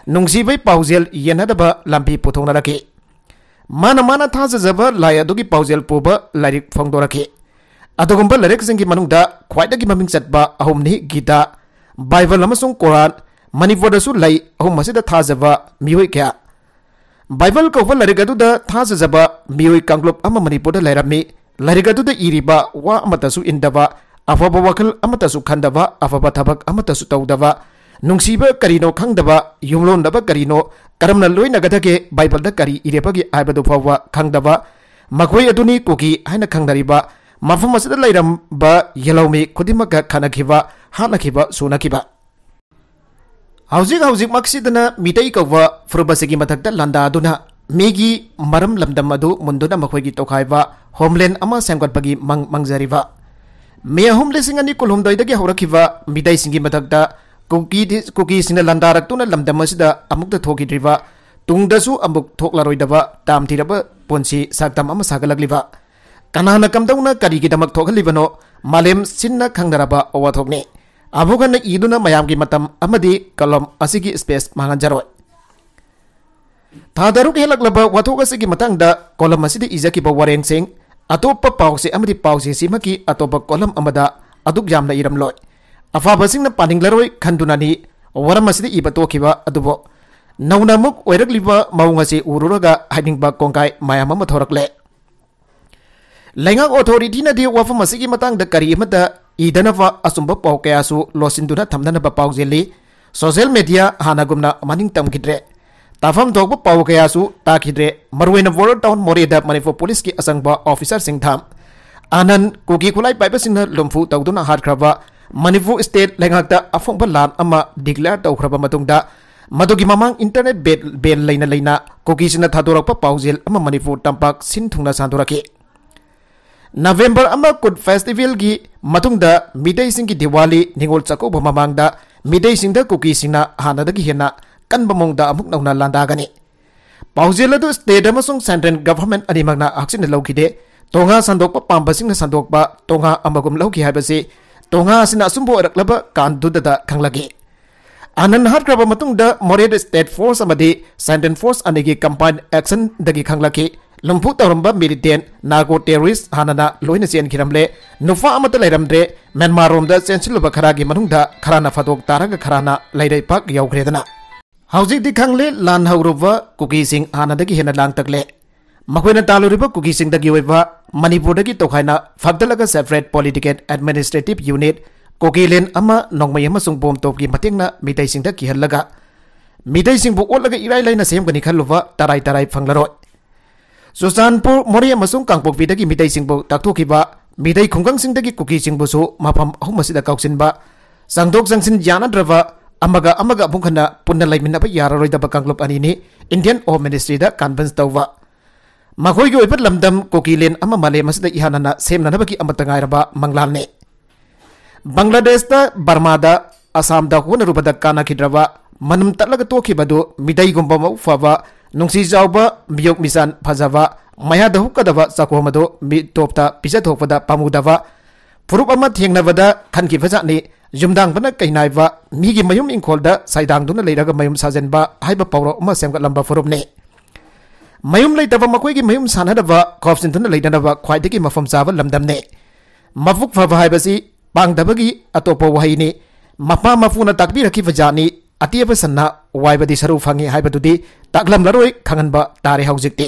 ꯅꯨꯡꯁꯤꯕꯩ ꯄꯥꯎꯖꯦꯜ ꯌꯦꯟꯅꯅꯕ ꯂꯝꯕꯤ ꯄꯨꯊꯣꯛꯅꯔꯛꯈꯤ꯫ ꯃꯥꯅ ꯃꯥꯅ ꯊꯥꯖꯖꯕ ꯂꯥꯏ ꯑꯗꯨꯒꯤ ꯄꯥꯎꯖꯦꯜ ꯄꯨꯕ ꯂꯥꯏꯔꯤꯛ ꯐꯣꯡꯗꯣꯔꯛꯈꯤ꯫ ꯑꯗꯨꯒꯨꯝꯕ ꯂꯥꯏꯔꯤꯛꯁꯤꯡꯒꯤ ꯃꯅꯨꯡꯗ ꯈ꯭ꯋꯥꯏꯗꯒꯤ ꯃꯃꯤꯡ ꯆꯠꯄ ꯑꯍꯨꯝꯅꯤ: ꯒꯤꯇꯥ, ꯕꯥꯏꯕꯜ ꯑꯃꯁꯨꯡ ꯀꯣꯔꯥꯟ꯫ ꯃꯅꯤꯄꯨꯔꯗꯁꯨ ꯂꯩ꯫ ꯑꯍꯨꯝ ꯑꯁꯤꯗ ꯊꯥꯖꯕ ꯃꯤꯑꯣꯏ ꯀꯌꯥ꯫ ꯕꯥꯏꯕꯜ ꯀꯧꯕ ꯂꯥꯏꯔꯤꯛ ꯑꯗꯨꯗ ꯊꯥꯖꯖꯕ ꯃꯤꯑꯣꯏ ꯀꯥꯡꯂꯨꯞ ꯑꯃ ꯃꯅꯤꯄꯨꯔꯗ ꯂꯩꯔꯝꯃꯤ꯫ ꯂꯥꯏꯔꯤꯛ ꯑꯗꯨꯗ ꯏꯔꯤꯕ ꯋꯥ ꯑꯃꯠꯇꯁꯨ ꯏꯟꯗꯕ, ꯑꯐꯕ ꯋꯥꯈꯜ ꯑꯃꯠꯇꯁꯨ ꯈꯟꯗꯕ, ꯑꯐꯕ ꯊꯕꯛ ꯑꯃꯠꯇꯁꯨ ꯇꯧꯗꯕ, ꯅꯨꯡꯁꯤꯕ ꯀꯔꯤꯅꯣ ꯈꯪꯗꯕ, ꯌꯨꯝꯂꯣꯟꯅꯕ ꯀꯔꯤꯅꯣ, ꯀꯔꯝꯅ ꯂꯣꯏꯅꯒꯗꯒꯦ, ꯕꯥꯏꯕꯜꯗ ꯀꯔꯤ ꯏꯔꯤꯕꯒꯦ ꯍꯥꯏꯕꯗꯨ ꯐꯥꯎꯕ ꯈꯪꯗꯕ, ꯃꯈꯣꯏ ꯑꯗꯨꯅꯤ ꯀꯨꯀꯤ ꯍꯥꯏꯅ ꯈꯪꯅꯔꯤꯕ꯫ ꯃꯐꯝ ꯑꯁꯤꯗ ꯂꯩꯔꯝꯕ ꯌꯦꯜꯍꯧꯃꯤ ꯈꯨꯗꯤꯡꯃꯛꯀ ꯈꯠꯅꯈꯤꯕ, ꯍꯥꯠꯅꯈꯤꯕ, ꯁꯨꯅꯈꯤꯕ꯫ ꯍꯧꯖꯤꯛ ꯍꯧꯖꯤꯛꯃꯛꯁꯤꯗꯅ ꯃꯤꯇꯩ ꯀꯧꯕ ꯐꯨꯔꯨꯞ ꯑꯁꯤꯒꯤ ꯃꯊꯛꯇ ꯂꯥꯟꯗꯥꯗꯨꯅ ꯃꯤꯒꯤ ꯃꯔꯝ ꯂꯝꯗꯝ ꯑꯗꯨ ꯃꯨꯟꯗꯨꯅ ꯃꯈꯣꯏꯒꯤ ꯇꯣꯈꯥꯏꯕ homeland ꯑꯃ ꯁꯦꯝꯒꯠꯄꯒꯤ ꯃꯪ ꯃꯪꯖꯔꯤꯕ꯫ ꯃꯦ ꯑꯍꯨꯝ, ꯂꯤꯁꯤꯡ ꯑꯅꯤ ꯀꯨꯟꯍꯨꯝꯗꯣꯏꯗꯒꯤ ꯍꯧꯔꯛꯈꯤꯕ ꯃꯤꯇꯩꯁꯤꯡꯒꯤ ꯃꯊꯛꯇ ꯀꯨꯀꯤ-, ꯀꯨꯀꯤꯁꯤꯡꯅ ꯂꯥꯟꯗꯥꯔꯛꯇꯨꯅ ꯂꯝꯗꯝ ꯑꯁꯤꯗ ꯑꯃꯨꯛꯇ ꯊꯣꯛꯈꯤꯗ꯭ꯔꯤꯕ, ꯇꯨꯡꯗꯁꯨ ꯑꯃꯨꯛ ꯊꯣꯛꯂꯔꯣꯏꯗꯕ ꯇꯥꯝꯊꯤꯔꯕ ꯄꯨꯟꯁꯤ ꯁꯛꯇꯝ ꯑꯃ ꯁꯥꯒꯠꯂꯛꯂꯤꯕ꯫ ꯀꯅꯥꯅ ꯀꯝꯗꯧꯅ ꯀꯔꯤꯒꯤꯗꯃꯛ ꯊꯣꯛꯍꯜꯂꯤꯕꯅꯣ? ꯃꯥꯂꯦꯝ ꯁꯤꯟꯅ ꯈꯪꯅꯔꯕ ꯋꯥꯊꯣꯛꯅꯤ꯫ ꯑꯃꯨꯛ ꯍꯟꯅ ꯏꯗꯨꯅ ꯃꯌꯥꯝꯒꯤ ꯃꯇꯝ ꯑꯃꯗꯤ ꯀꯂꯝ ꯑꯁꯤꯒꯤ space ꯃꯥꯡꯍꯟꯖꯔꯣꯏ꯫ ꯊꯥ ꯇꯔꯨꯛ ꯍꯦꯜꯂꯛꯂꯕ ꯋꯥꯊꯣꯛ ꯑꯁꯤꯒꯤ ꯃꯇꯥꯡꯗ ꯀꯣꯂꯝ ꯑꯁꯤꯗ ꯏꯖꯈꯤꯕ ꯋꯥꯔꯦꯡꯁꯤꯡ ꯑꯇꯣꯞꯄ ꯄꯥꯎꯆꯦ ꯑꯃꯗꯤ ꯄꯥꯎꯆꯦꯁꯤꯃꯛꯀꯤ ꯑꯇꯣꯞꯄ ꯀꯣꯂꯝ ꯑꯃꯗ ꯑꯗꯨꯛ ꯌꯥꯝꯅ ꯏꯔꯝꯂꯣꯏ꯫ ꯑꯐꯕꯁꯤꯡꯅ ꯄꯥꯅꯤꯡꯂꯔꯣꯏ ꯈꯟꯗꯨꯅꯅꯤ ꯋꯥꯔꯝ ꯑꯁꯤꯗ ꯏꯕ ꯇꯣꯛꯈꯤꯕ ꯑꯗꯨꯕꯨ ꯅꯧꯅ ꯑꯃꯨꯛ ꯑꯣꯏꯔꯛꯂꯤꯕ ꯃꯑꯣꯡ ꯑꯁꯤ ꯎꯔꯨꯔꯒ ꯍꯥꯏꯅꯤꯡꯕ ꯀꯣꯡꯒꯥꯏ ꯃꯌꯥꯝ ꯑꯃ ꯊꯣꯔꯛꯂꯦ꯫ ꯂꯩꯉꯥꯛ ꯑꯣꯊꯣꯔꯤꯇꯤꯅꯗꯤ ꯋꯥꯐꯝ ꯑꯁꯤꯒꯤ ꯃꯇꯥꯡꯗ ꯀꯔꯤ ꯑꯃꯠꯇ ꯏꯗꯅꯕ ꯑꯆꯨꯝꯕ ꯄꯥꯎ ꯀꯌꯥꯁꯨ ꯂꯣꯠꯁꯤꯟꯗꯨꯅ ꯊꯝꯅꯅꯕ ꯄꯥꯎꯖꯦꯜꯂꯤ꯫ ꯁꯣꯁꯤꯌꯦꯜ ꯃꯦꯗꯤꯌꯥ ꯍꯥꯟꯅꯒꯨꯝꯅ ꯃꯅꯤꯡ ꯇꯝꯈꯤꯗ꯭ꯔꯦ꯫ ꯇꯥꯐꯝ ꯊꯣꯛꯄ ꯄꯥꯎ ꯀꯌꯥꯁꯨ ꯇꯥꯈꯤꯗ꯭ꯔꯦ꯫ ꯃꯔꯨꯑꯣꯏꯅ ꯕꯣꯔꯗꯔ ꯇꯥꯎꯟ ꯃꯣꯔꯦꯗ ꯃꯅꯤꯄꯨꯔ ꯄꯨꯂꯤꯁꯀꯤ ꯑꯆꯪꯕ ꯑꯣꯐꯤꯁꯥꯔꯁꯤꯡ ꯊꯝ꯫ ꯑꯅꯟ ꯀꯨꯀꯤ ꯈꯨꯠꯂꯥꯏ ꯄꯥꯏꯕꯁꯤꯡꯅ ꯂꯨꯝꯐꯨ ꯇꯧꯗꯨꯅ ꯍꯥꯠꯈ꯭ꯔꯕ ꯃꯅꯤꯄꯨꯔ ꯁ꯭ꯇꯦꯠ ꯂꯩꯉꯥꯛꯇ ꯑꯐꯣꯡꯕ ꯂꯥꯟ ꯑꯃ ꯗꯤꯀ꯭ꯂꯦꯌꯔ ꯇꯧꯈ꯭ꯔꯕ ꯃꯇꯨꯡꯗ, ꯃꯗꯨꯒꯤ ꯃꯃꯥꯡ ꯏꯟꯇꯔꯅꯦꯠ ꯕꯦꯟ, ꯕꯦꯟ ꯂꯩꯅ ꯂꯩꯅ ꯀꯨꯀꯤꯁꯤꯡꯅ ꯊꯥꯗꯣꯔꯛꯄ ꯄꯥꯎꯖꯦꯜ ꯑꯃ ꯃꯅꯤꯄꯨꯔ ꯇꯝꯄꯥꯛ ꯁꯤꯟ ꯊꯨꯡꯅ ꯁꯟꯗꯣꯔꯛꯈꯤ꯫ ꯅꯕꯦꯝꯕꯔ ꯑꯃ ꯀꯨꯠ ꯐꯦꯁꯇꯤꯚꯦꯜꯒꯤ ꯃꯇꯨꯡꯗ ꯃꯤꯇꯩꯁꯤꯡꯒꯤ ꯗꯤꯋꯥꯂꯤ ꯅꯤꯉꯣꯜ ꯆꯥꯛꯀꯧꯕ ꯃꯃꯥꯡꯗ ꯃꯤꯇꯩꯁꯤꯡꯗ ꯀꯨꯀꯤꯁꯤꯡꯅ ꯍꯥꯟꯅꯗꯒꯤ ꯍꯦꯟꯅ ꯀꯟꯕ ꯃꯑꯣꯡꯗ ꯑꯃꯨꯛ ꯅꯧꯅ ꯂꯥꯟꯗꯥꯒꯅꯤ꯫ ꯄꯥꯎꯖꯦꯜ ꯑꯗꯨ ꯁ꯭ꯇꯦꯠ ꯑꯃꯁꯨꯡ ꯁꯦꯟꯇ꯭ꯔꯦꯜ ꯒꯚꯔꯟꯃꯦꯟꯠ ꯑꯅꯤꯃꯛꯅ ꯍꯛꯆꯤꯟꯅ ꯂꯧꯈꯤꯗꯦ꯫ ꯇꯣꯉꯥ ꯁꯟꯗꯣꯛꯄ ꯄꯥꯝꯕꯁꯤꯡꯅ ꯁꯟꯗꯣꯛꯄ ꯇꯣꯉꯥ ꯑꯃꯒꯨꯝ ꯂꯧꯈꯤ ꯍꯥꯏꯕꯁꯤ ꯇꯣꯉꯥ ꯑꯁꯤꯅ ꯑꯆꯨꯝꯕ ꯑꯣꯏꯔꯛꯂꯕ ꯀꯥꯟꯗꯨꯗ ꯈꯪꯂꯛꯏ꯫ ꯑꯅꯟ ꯍꯥꯠꯈ꯭ꯔꯕ ꯃꯇꯨꯡꯗ ꯃꯣꯔꯦꯗ ꯁ꯭ꯇꯦꯠ ꯐꯣꯔꯁ ꯑꯃꯗꯤ ꯁꯦꯟꯇ꯭ꯔꯦꯜ ꯐꯣꯔꯁ ꯑꯅꯤꯒꯤ ꯀꯝꯕꯥꯏꯟ ꯑꯦꯛꯁꯟꯗꯒꯤ ꯈꯪꯂꯛꯈꯤ꯫ ꯂꯨꯝꯐꯨ ꯇꯧꯔꯝꯕ ꯃꯤꯂꯤꯇꯦꯟ ꯅꯥꯔꯀꯣ ꯇꯦꯔꯣꯔꯤꯁ ꯍꯥꯟꯅꯅ ꯂꯣꯏꯅ ꯆꯦꯟꯈꯤꯔꯝꯂꯦ꯫ ꯅꯨꯄꯥ ꯑꯃꯠꯇ ꯂꯩꯔꯝꯗ꯭ꯔꯦ꯫ ꯃ꯭ꯌꯥꯟꯃꯥꯔ ꯔꯣꯝꯗ ꯆꯦꯟꯁꯤꯜꯂꯨꯕ ꯈꯔꯒꯤ ꯃꯅꯨꯡꯗ ꯈꯔꯅ ꯐꯥꯗꯣꯛ ꯇꯥꯔꯒ ꯈꯔꯅ ꯂꯩꯔꯩꯄꯥꯛ ꯌꯧꯈ꯭ꯔꯦꯗꯅ꯫ ꯍꯧꯖꯤꯛꯇꯤ ꯈꯪꯂꯦ, ꯂꯥꯟ ꯍꯧꯔꯨꯕ ꯀꯨꯀꯤꯁꯤꯡ ꯍꯥꯟꯅꯗꯒꯤ ꯍꯦꯟꯅ ꯂꯥꯡꯇꯛꯂꯦ꯫ ꯃꯈꯣꯏꯅ ꯇꯥꯜꯂꯨꯔꯤꯕ ꯀꯨꯀꯤꯁꯤꯡꯗꯒꯤ ꯑꯣꯏꯕ ꯃꯅꯤꯄꯨꯔꯗꯒꯤ ꯇꯣꯈꯥꯏꯅ ꯐꯒꯠꯂꯒ ꯁꯦꯄꯔꯦꯠ ꯄꯣꯂꯤꯇꯤꯀꯦꯜ ꯑꯦꯗꯃꯤꯅꯤꯁꯇ꯭ꯔꯦꯇꯤꯚ ꯌꯨꯅꯤꯠ ꯀꯨꯀꯤꯂꯦꯟ ꯑꯃ ꯅꯣꯡꯃꯩ ꯑꯃꯁꯨꯡ ꯕꯣꯝ ꯇꯣꯞꯀꯤ ꯃꯇꯦꯡꯅ ꯃꯤꯇꯩꯁꯤꯡꯗ ꯀꯤꯍꯜꯂꯒ ꯃꯤꯇꯩꯁꯤꯡꯕꯨ ꯑꯣꯠꯂꯒ ꯏꯔꯥꯏ ꯂꯥꯏꯅ ꯁꯦꯝꯒꯅꯤ ꯈꯜꯂꯨꯕ ꯇꯔꯥꯏ ꯇꯔꯥꯏ ꯐꯪꯂꯔꯣꯏ꯫ ꯆꯨꯔꯆꯥꯟꯄꯨꯔ, ꯃꯣꯔꯦ ꯑꯃꯁꯨꯡ ꯀꯥꯡꯄꯣꯛꯄꯤꯗꯒꯤ ꯃꯤꯇꯩꯁꯤꯡꯕꯨ ꯇꯥꯛꯊꯣꯛꯈꯤꯕ ꯃꯤꯇꯩ ꯈꯨꯡꯒꯪꯁꯤꯡꯗꯒꯤ ꯀꯨꯀꯤꯁꯤꯡꯕꯨꯁꯨ ꯃꯐꯝ ꯑꯍꯨꯝ ꯑꯁꯤꯗ ꯀꯧꯁꯤꯟꯕ, ꯆꯪꯊꯣꯛ ꯆꯪꯁꯤꯟ ꯌꯥꯅꯗ꯭ꯔꯕ, ꯑꯃꯒ ꯑꯃꯒ ꯑꯃꯨꯛ ꯍꯟꯅ ꯄꯨꯟꯅ ꯂꯩꯃꯤꯟꯅꯕ ꯌꯥꯔꯔꯣꯏꯗꯕ ꯀꯥꯡꯂꯨꯞ ꯑꯅꯤꯅꯤ꯫ ꯏꯟꯗꯤꯌꯟ ꯍꯣꯝ ꯃꯤꯅꯤꯁꯇ꯭ꯔꯤꯗ ꯀꯟꯚꯤꯟꯁ ꯇꯧꯕ꯫ ꯃꯈꯣꯏꯒꯤ ꯑꯣꯏꯕ ꯂꯝꯗꯝ ꯀꯨꯀꯤꯂꯦꯟ ꯑꯃ ꯃꯥꯂꯦꯝ ꯑꯁꯤꯗ ꯏꯍꯥꯟ ꯍꯥꯟꯅ ꯁꯦꯝꯅꯅꯕꯒꯤ ꯑꯃꯠꯇ ꯉꯥꯏꯔꯕ ꯃꯪꯂꯥꯟꯅꯤ꯫ ꯕꯪꯒ꯭ꯂꯥꯗꯦꯁꯇ, ꯕꯔꯃꯥꯗ, ꯑꯁꯥꯝꯗ ꯍꯣꯠꯅꯔꯨꯕꯗ ꯀꯥꯟꯅꯈꯤꯗ꯭ꯔꯕ, ꯃꯅꯝ ꯇꯠꯂꯒ ꯇꯣꯛꯈꯤꯕꯗꯨ ꯃꯤꯇꯩꯒꯨꯝꯕ ꯃꯕꯨꯛ ꯐꯕ, ꯅꯨꯡꯁꯤ ꯆꯥꯎꯕ, ꯃꯤꯌꯣꯛ ꯃꯤꯆꯥꯟ ꯐꯖꯕ, ꯃꯌꯥꯗ ꯍꯨꯛꯀꯗꯕ ꯆꯥꯛꯈꯣꯝ ꯑꯗꯨ ꯃꯤꯇꯣꯞꯇ ꯄꯤꯖꯊꯣꯛꯄꯗ ꯄꯥꯝꯃꯨꯗꯕ ꯐꯨꯔꯨꯞ ꯑꯃ ꯊꯦꯡꯅꯕꯗ ꯈꯟꯈꯤꯕꯖꯥꯠꯅꯤ꯫ ꯌꯨꯝꯗꯥꯡꯕꯅ ꯀꯩꯅꯥꯏꯕ, ꯃꯤꯒꯤ ꯃꯌꯨꯝ ꯏꯪꯈꯣꯜꯗ ꯁꯥꯏꯗꯥꯡꯗꯨꯅ ꯂꯩꯔꯒ ꯃꯌꯨꯝ ꯁꯥꯖꯟꯕ ꯍꯥꯏꯕ ꯄꯥꯎꯔꯧ ꯑꯃ ꯁꯦꯝꯒꯠꯂꯝꯕ ꯐꯨꯔꯨꯞꯅꯤ꯫ ꯃꯌꯨꯝ ꯂꯩꯇꯕ ꯃꯈꯣꯏꯒꯤ ꯃꯌꯨꯝ ꯁꯥꯟꯅꯅꯕ ꯈꯣꯞꯆꯤꯟꯗꯨꯅ ꯂꯩꯅꯅꯕ ꯈ꯭ꯋꯥꯏꯗꯒꯤ ꯃꯐꯝ ꯆꯥꯕ ꯂꯝꯗꯝꯅꯤ꯫ ꯃꯕꯨꯛ ꯐꯕ ꯍꯥꯏꯕꯁꯤ ꯄꯥꯡꯗꯕꯒꯤ ꯑꯇꯣꯞꯄ ꯋꯥꯍꯩꯅꯤ꯫ ꯃꯄꯥ ꯃꯄꯨꯅ ꯇꯥꯛꯄꯤꯔꯛꯈꯤꯕ ꯖꯥꯠꯅꯤ꯫ ꯑꯇꯦꯕ ꯁꯟꯅ ꯋꯥꯏꯕꯗꯤ ꯁꯔꯨ ꯐꯪꯉꯤ ꯍꯥꯏꯕꯗꯨꯗꯤ ꯇꯥꯛꯂꯝꯂꯔꯣꯏ, ꯈꯪꯍꯟꯕ ꯇꯥꯔꯦ ꯍꯧꯖꯤꯛꯇꯤ꯫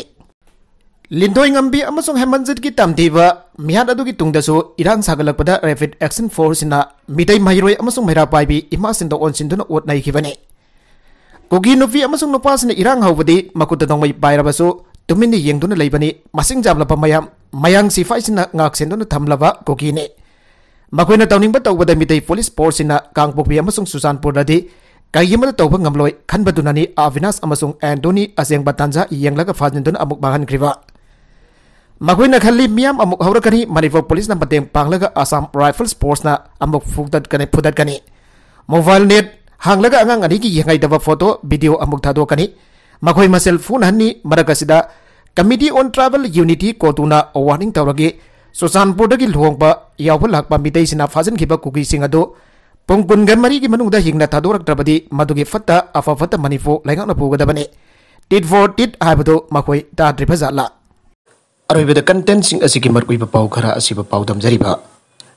ꯂꯤꯟꯊꯣꯏꯉꯝꯕꯤ ꯑꯃꯁꯨꯡ ꯍꯦꯃꯟꯖꯤꯠꯀꯤ ꯇꯝꯊꯤꯕ ꯃꯤꯍꯥꯠ ꯑꯗꯨꯒꯤ ꯇꯨꯡꯗꯁꯨ ꯏꯔꯥꯡ ꯁꯥꯒꯠꯂꯛꯄꯗ Rapid Action Forceꯁꯤꯅ ꯃꯤꯇꯩ ꯃꯍꯩꯔꯣꯏ ꯑꯃꯁꯨꯡ ꯃꯩꯔꯥ ꯄꯥꯏꯕꯤ ꯏꯃꯥꯁꯤꯡꯗ ꯑꯣꯟꯁꯤꯟꯗꯨꯅ ꯑꯣꯠ ꯅꯩꯈꯤꯕꯅꯤ꯫ ꯀꯨꯀꯤ ꯅꯨꯄꯤ ꯑꯃꯁꯨꯡ ꯅꯨꯄꯥꯁꯤꯡꯅ ꯏꯔꯥꯡ ꯍꯧꯕꯗꯤ ꯃꯈꯨꯠꯇ ꯅꯣꯡꯃꯩ ꯄꯥꯏꯔꯕꯁꯨ ꯇꯨꯃꯤꯟꯅ ꯌꯦꯡꯗꯨꯅ ꯂꯩꯕꯅꯤ꯫ ꯃꯁꯤꯡ ꯌꯥꯝꯂꯕ ꯃꯌꯥꯝ ꯃꯌꯥꯡ ꯁꯤꯐꯥꯏꯁꯤꯡꯅ ꯉꯥꯛ ꯁꯦꯟꯗꯨꯅ ꯊꯝꯂꯕ ꯀꯨꯀꯤꯅꯤ꯫ ꯃꯈꯣꯏꯅ ꯇꯧꯅꯤꯡꯕ ꯇꯧꯕꯗ ꯃꯤꯇꯩ police forceꯁꯤꯡꯅ ꯀꯥꯡꯄꯣꯛꯄꯤ ꯑꯃꯁꯨꯡ ꯆꯨꯔꯆꯥꯟꯄꯨꯔꯗꯗꯤ ꯀꯩ ꯑꯃꯠꯇ ꯇꯧꯕ ꯉꯝꯂꯣꯏ ꯈꯟꯕꯗꯨꯅꯅꯤ ꯑꯕꯤꯅꯥꯁ ꯑꯃꯁꯨꯡ ꯑꯦꯟꯇꯣꯅꯤ ꯑꯁꯦꯡꯕ ꯇꯥꯟꯖꯥ ꯌꯦꯡꯂꯒ ꯐꯥꯖꯤꯟꯗꯨꯅ ꯑꯃꯨꯛ ꯃꯥꯡꯍꯟꯈ꯭ꯔꯤꯕ꯫ ꯃꯈꯣꯏꯅ ꯈꯜꯂꯤ ꯃꯤꯌꯥꯝ ꯑꯃꯨꯛ ꯍꯧꯔꯛꯀꯅꯤ, ꯃꯅꯤꯄꯨꯔ policeꯅ ꯃꯇꯦꯡ ꯄꯥꯡꯂꯒ ꯑꯁꯥꯝ Rifles Forceꯅ ꯑꯃꯨꯛ ꯐꯨꯗꯠꯀꯅꯤ, ꯐꯨꯗꯠꯀꯅꯤ꯫ Mobile net ꯍꯥꯡꯂꯒ ꯑꯉꯥꯡ ꯑꯅꯤꯒꯤ ꯌꯦꯡꯉꯩꯗꯕ photo, video ꯑꯃꯨꯛ ꯊꯥꯗꯣꯛꯀꯅꯤ꯫ ꯃꯈꯣꯏ ꯃꯁꯦꯜ ꯐꯨꯅꯍꯟꯅꯤ꯫ ꯃꯔꯛ ꯑꯁꯤꯗ Committee on Tribal Unity, ꯀꯣꯇꯨꯅ warning ꯇꯧꯔꯒꯦ꯫ ꯆꯨꯔꯆꯥꯟꯄꯨꯔꯗꯒꯤ ꯂꯨꯍꯣꯡꯕ ꯌꯥꯎꯕ ꯂꯥꯛꯄ ꯃꯤꯇꯩꯁꯤꯡꯅ ꯐꯥꯖꯤꯟꯈꯤꯕ ꯀꯨꯀꯤꯁꯤꯡ ꯑꯗꯨ ꯄꯨꯡ ꯀꯨꯟꯒ ꯃꯔꯤꯒꯤ ꯃꯅꯨꯡꯗ ꯍꯤꯡꯅ ꯊꯥꯗꯣꯔꯛꯇ꯭ꯔꯕꯗꯤ ꯃꯗꯨꯒꯤ ꯐꯠꯇ ꯑꯐ ꯐꯠꯇ ꯃꯅꯤꯄꯨꯔ ꯂꯩꯉꯥꯛꯅ ꯄꯨꯒꯗꯕꯅꯤ꯫ Tit for tat ꯍꯥꯏꯕꯗꯨ ꯃꯈꯣꯏ ꯇꯥꯗ꯭ꯔꯤꯕ ꯖꯥꯠꯂꯥ? ꯑꯔꯣꯏꯕꯗ contentꯁꯤꯡ ꯑꯁꯤꯒꯤ ꯃꯔꯨꯑꯣꯏꯕ ꯄꯥꯎ ꯈꯔ ꯑꯁꯤꯕꯨ ꯄꯥꯎꯗꯝꯖꯔꯤꯕ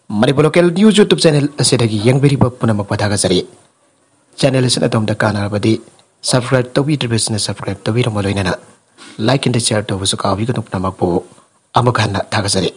Manipur Local News YouTube channel ꯑꯁꯤꯗꯒꯤ ꯌꯦꯡꯕꯤꯔꯤꯕ ꯄꯨꯝꯅꯃꯛꯄꯨ ꯊꯥꯒꯠꯆꯔꯤ꯫ Channel ꯑꯁꯤꯅ ꯑꯗꯣꯝꯗ ꯀꯥꯟꯅꯔꯕꯗꯤ subscribe ꯇꯧꯕꯤꯗ꯭ꯔꯤꯕꯁꯤꯡꯅ subscribe ꯇꯧꯕꯤꯔꯝꯕ ꯂꯣꯏꯅꯅ like and share ꯇꯧꯕꯁꯨ ꯀꯥꯎꯕꯤꯒꯅꯨ꯫ ꯄꯨꯝꯅꯃꯛꯄꯨ ꯑꯃꯨꯛ ꯍꯟꯅ ꯊꯥꯒꯠꯆꯔꯤ꯫